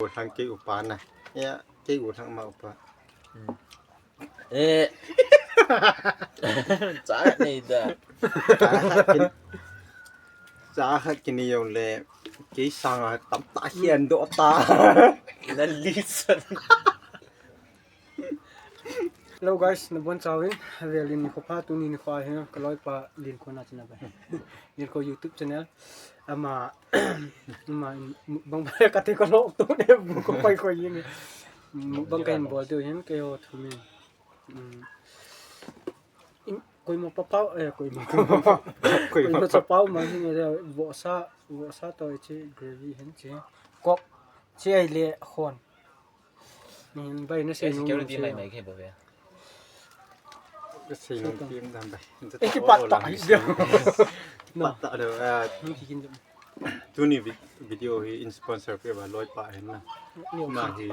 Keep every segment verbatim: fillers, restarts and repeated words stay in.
Ua thắng ký ua pá nả. Ê, ký ua thắng mă ua pá. Ê. Chả này đã. Chả hạt ký này dùng lệ ký sang à tắm tá hiền độ ta. Là lý sân. Hello guys, na bon chào in. Về lin khổ pha tu ni khóa hi, ka loi pa lin khổ na channel ba. Lin khổ YouTube channel. Ama, ama, bang ba ka te ka lok tu de bu ko pai ko yin. Bang ka in bol tu hin ke ho thu mi. Koi ma pa pau, eh, koi ma pa pau. Koi ma pa pau ma hin de bo sa, bo sa to chi gravy hin chi. Kok chi ai le khon. Bai nó security mày mày cái bộ về. Cái gì nó kiếm ra vậy? Ê, cái bạn tải được. Bạn tải được. À, tu ni vi-, video hi in sponsor cái bà lôi pạ hin nả. Mà hi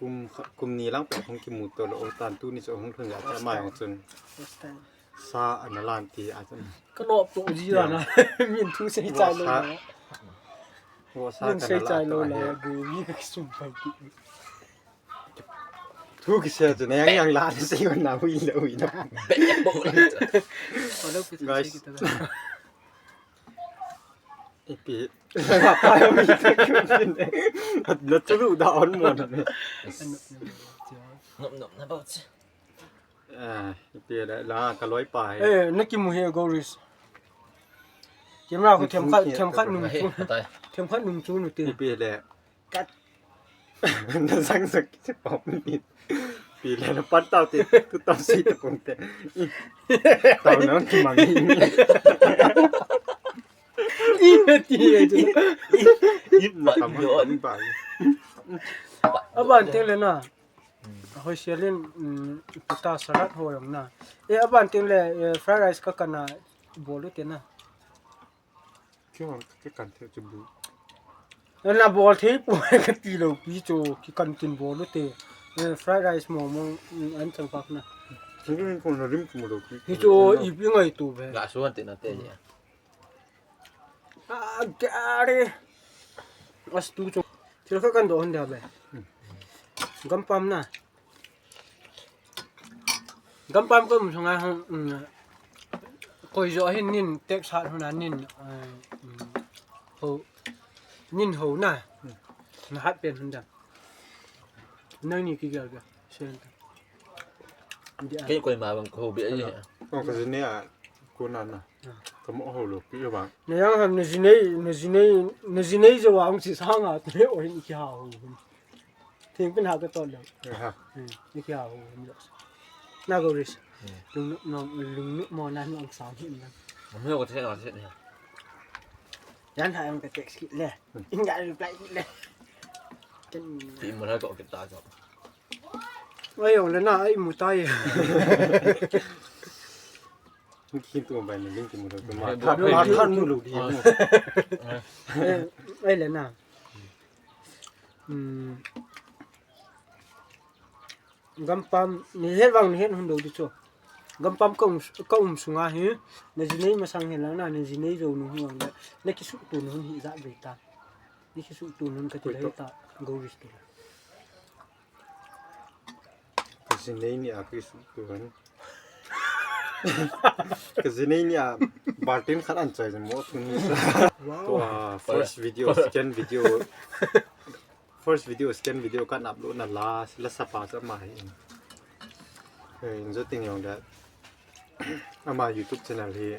kum, kum ni lăng pẹ không kim mù tô lô tan tu ni so không thường gạ mày không chun. Sa ana lan ti a chun. Ka lok tu ji la na. Min thu sei chai lo na. Wo sa. Min ka sei na la chai lo ta na he. Gu mi ka sum pai ki. Thu ki se chun yang yang la ni sei na wi lo wi na. Guys. Ipi. Na chulu da on mo na. Nop nop na bao chi. À, ipi la, la ka loi pa hi. Ê, na ki mu he Goris. Camera ko thiam khat, thiam khat nung chu. Thiam khat nung chu nu ti. Ipi le. Kat. Na sang sak chi pop ni. Pi le na pan tao ti, tu tao si tu pung te. Tao na ki mang ni. Ih, ti. Ih, ih, ih. A ban te le na. Hoi sia lin, mm, pita salad hoi ong na. Ê, a ban ting le, ê, fried rice ka kana bolu te na. Kyo ka kan te chu bu. Na bol the pu ka ti lo pi chu ki kan tin bolu te. Ê, fried rice mo mo, mm, an chang pak na. Chu ko na rim ko mo lo pi. Hi chu i pi ngai tu be. Ga suan te na te ya. A, gari. As tu chu. Thil ka kan do hon da be. Gam pam na. Gam pam ko mu sanga hon. Koi jo hin nin tek sat hon na nin. Ho. Nin ho na. Na hat pen hon da. Nang ni ki gel ga. Sen. Cái coi mà bằng khổ bịa gì hả? Ơ, cái gì nè, à, cô nàn à. Có mẫu hậu lục kỹ mà. Nè, yang hàm nè gì nè, nè gì nè, nè gì nè giờ vào ông chị sang à, tôi ôi, cái hào hùng. Thì cái nào cái tôn được. Dạ hả? Ừ, cái hào hùng được. Na gô rì. Lùng nụ mò, lùng nụ mò nàn ông sao hiện nè. Không hiểu có thế nào thế này. Yan hai ông cái text kỹ lẹ. In gà reply kỹ lẹ. Thì mà hơi có cái ta cho. Ai yong le na ai mu tai. Kin tu bai ni kin mu tu ma. Ai le na. Gam pam ni het vang ni het hon do di chu. Gam pam ka um, ka um sunga hi. Na ji nei ma sang he lang na, na ji nei jo nu hi vang da. Na ki su tu nu hi ja be ta. Ni ki su tu nu ka ti da ta. Go ris tu. Ka ji nei ni a ki su tu han. Ka ji nei ni a bartin khat an chai mo tu ni sa. Wow. Tua first video, second video. First video, second video kan upload na la, la sapa sa ma hi. Ê, in jo ting yong da. Ama YouTube channel hi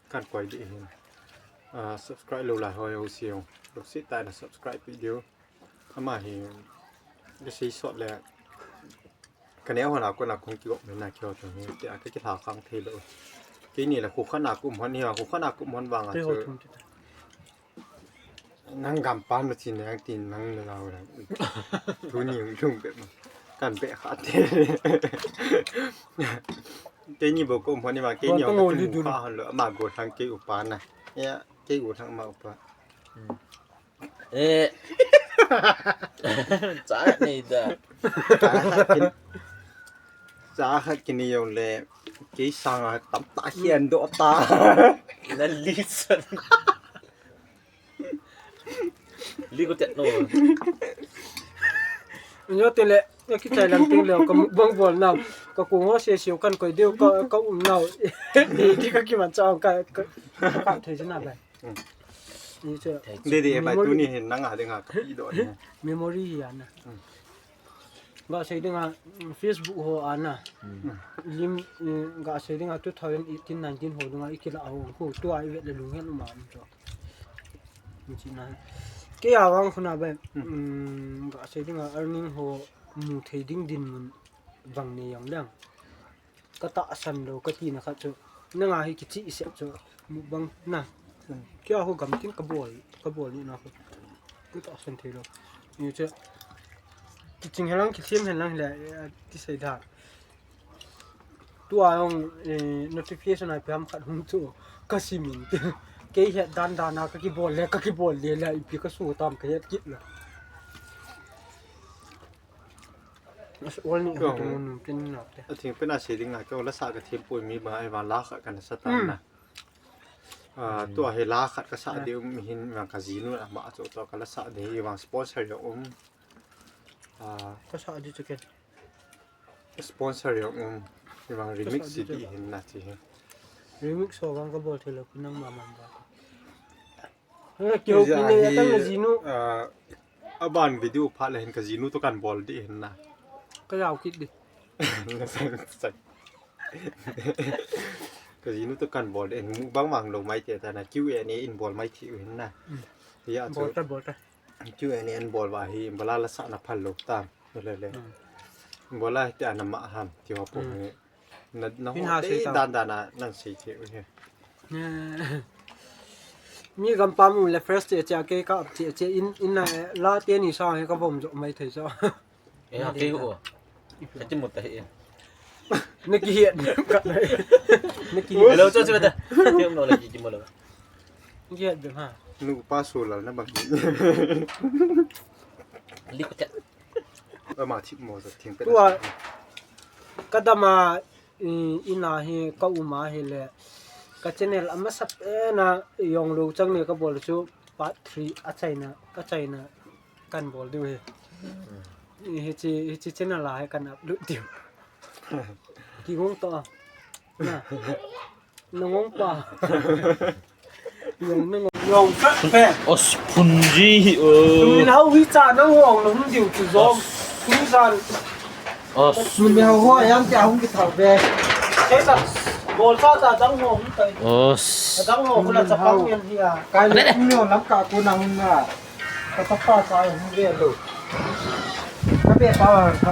kan koi di hin. À, subscribe lo la hoi ho siêu. Luk si tai na subscribe video. Ama hi. Cái si sot le. Ka neo hon a ko na kong ki gok me na kyo to ni. Te a ka ki tha khang the lo. Ki ni la khu khana kum hon ni, khu khana kum hon vang a. Năng gam pan mà chỉ năng tin năng là lao là. Thu nhiều chung bếp mà. Căn bếp khá thế. Cái như bộ cô hon ni mà cái nhiều cái chung khá hơn lửa mà gột thằng cái ổ pan này. Ê, cái gột thằng mà ổ pan. Ê. Chả này đã. Chả hạt kí ni yong lệ kí sang à tắm tá hiền độ ta. Là lý sân. Đi có tiện nổ. Nhớ tên lệ, nhớ cái chai lăng tiếng lèo, có mục băng buồn nào, có cuốn hoa xe siêu căn còi điêu, có, có ủng nào. Đi, đi có cái mặt sao, cái, cái, cái thế nào vậy? Đi chưa? Đi đi, bài Memory. Tu ni hin nắng à, đi ngà, cái ý đồ đi. Memory hia nè. Gak sai dengan Facebook ho ana. Lim, gak sai dengan two thousand eighteen nineteen ho dengan ikila ho ko tua iwet le lung hen ma mi to. Mi ci na. Ke awang khuna be. Gak sai dengan earning ho mu thei ding din mun bang ne yang dang. Ka ta san lo ka ti na kha chu. Na nga hi ki chi se chu. Mu bang na. Kya ho gam tin ka bol, ka bol ni na ho. Ka ta san thei lo. Ni chu. Ki ching helang ki sim helang le, ti sai da. Tua ong notification ai pem khat hung chu. Ka simin. Ke he dan dan na ka ki bol le, ka ki bol le le ipi ka su tam ka he kit lo. Ol ni hung tung nun tin nok te. A thing pena se ding a ka la sa ka thim pui mi ba ai ba la kha kan sa ta na. A tua he la kha ka sa de um hin ma ka jinu a ma cho to ka la sa de i wang sponsor yo um. A ka sa di chicken. Sponsor yo um. I wang remix di hin na ti he. Remix so wang ka bol thei lo pinang ma man ba. Kiu pin ne ya tang na jinu. A ban video pha le hin ka jinu to kan bol di hin na. Ka yau kit di. Ka jinu to kan bol di hin bang mang lo mai te ta na Q and A in bol mai ti hin na. Ya bol ta bol ta. Q and A in bol wa hi bala la sa na phal lo ta. Le le. Bol la ti ana ma ham ti wa po. Na na ho dan dan na nang sei che u he. Mi gam pam u le fresh che che ke ka che che in in na la te ni sa he ka bom jo mai thei so. E ha ke u. Ka ti mut ta he. Na ki hiet. Na ki hiet. Hello cho che ta. Ti no le ki mo le. Ki hiet be ha. Nu pa su la na bang. Li ko che. Ơ, ma thip mo sa thing pe. Tua, ka dam a, i, i na hi, ka u ma hi le. Ka channel a ma sap e na yong lo chang ne ka bol chu part three a chai na, ka chai na kan bol diu hi. Hi chi, hi chi channel a hi kan upload diu. Ki ngong to. Na. Nangong pa. Nangong, nangong. Nangong ka pe. Os phun ji hi, ơ. Min hau hi cha nang hong nang diu chu zom. Phun san. Os. Min hau ho yang cha hong ki thau be. Ke sa. Bol sa cha dang hong tai. Os. Dang hong la cha pang yan hi a. Kai le min hau lam ka ku nang na. Ka tapa sa hung ve lo. Ka be pa ka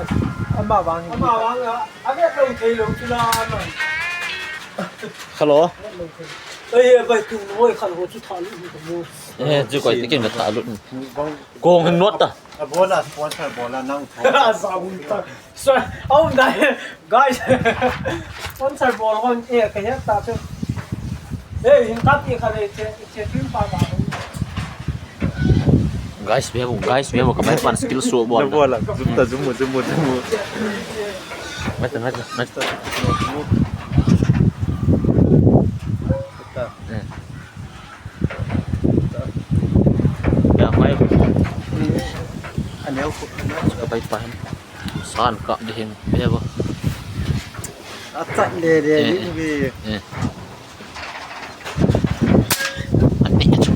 ama wang. Ama wang a. A ve lo thei lo chu la ma. Hello. Ê, ê, bai tu nuôi khăn hồ chú thả lụt. Ê, chú coi cái kia mà thả lụt. Kong hăng nuốt ta. A bol a sponsor bol a nang. A sa un ta. Sa, ông đây, guys. Sponsor bol hon e ka het ta chu. Ê, hin tap e ka le che che tun pa ba. Guys, we have guys, we have ka mai pan skill so bol. Bol a, zum ta zum mu, zum mu, zum mu. Ngai ta, ngai ta, ngai ta. Ya, mai. Anel ko. Ka bai pan. San ka ding bia ba. A chat le le. Ê, ê. Ê. An ni chu.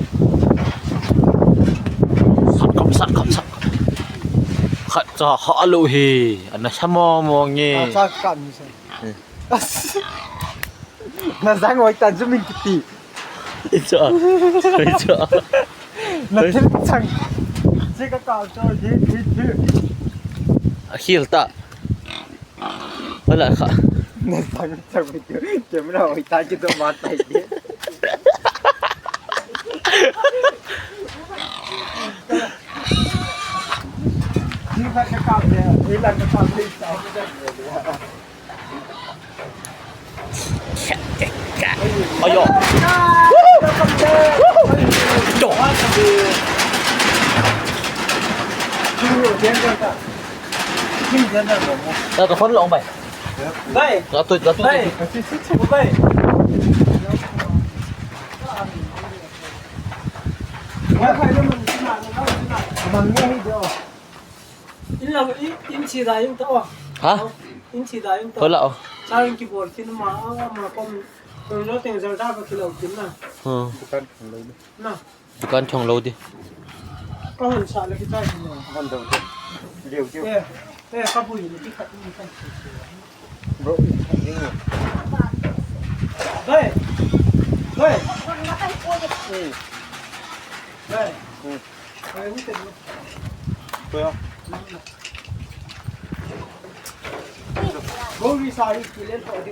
Sat kap, sat kap, sat kap. Khat cha ha lo hi. An na sa mo mo nge. A chat ka mi sa. Ê. Na sang oi ta ju min kiti. Ê, cha. Ê, cha. Na thil chang. Che ka ka cho ye ye ye. A khil ta. Wala ka. Na sang chang mi ke. Ke mra oi ta ju do ma tai ye. Ni ka ka ka ye. Ila ka ka ye. Ôi dồi. Ôi dồi. Ơ, cái phấn lộn mày. Đây. Nó tôi, nó tôi. Đây. Đây. Đây. Đây. Măng ñe hi do. In lam in, in si da in to. Hả? In si da in to. Thôi lạ. Sa in ki bor kin ma, ma kon. Kon lo teng zal da ba ki lo kin na. Hả. Dukan chong lo đi. Na. Dukan chong lo đi. Kon sa le ki ta. Kon do. Liu liu. Eh, eh, ka bui ni ki khat ni kan. Bro, ini. Đây. Đây. Ừ. Đây. Ừ. Đây, uống tiền luôn. Tôi không? Bố đi xa đi, chị lên khỏi đi.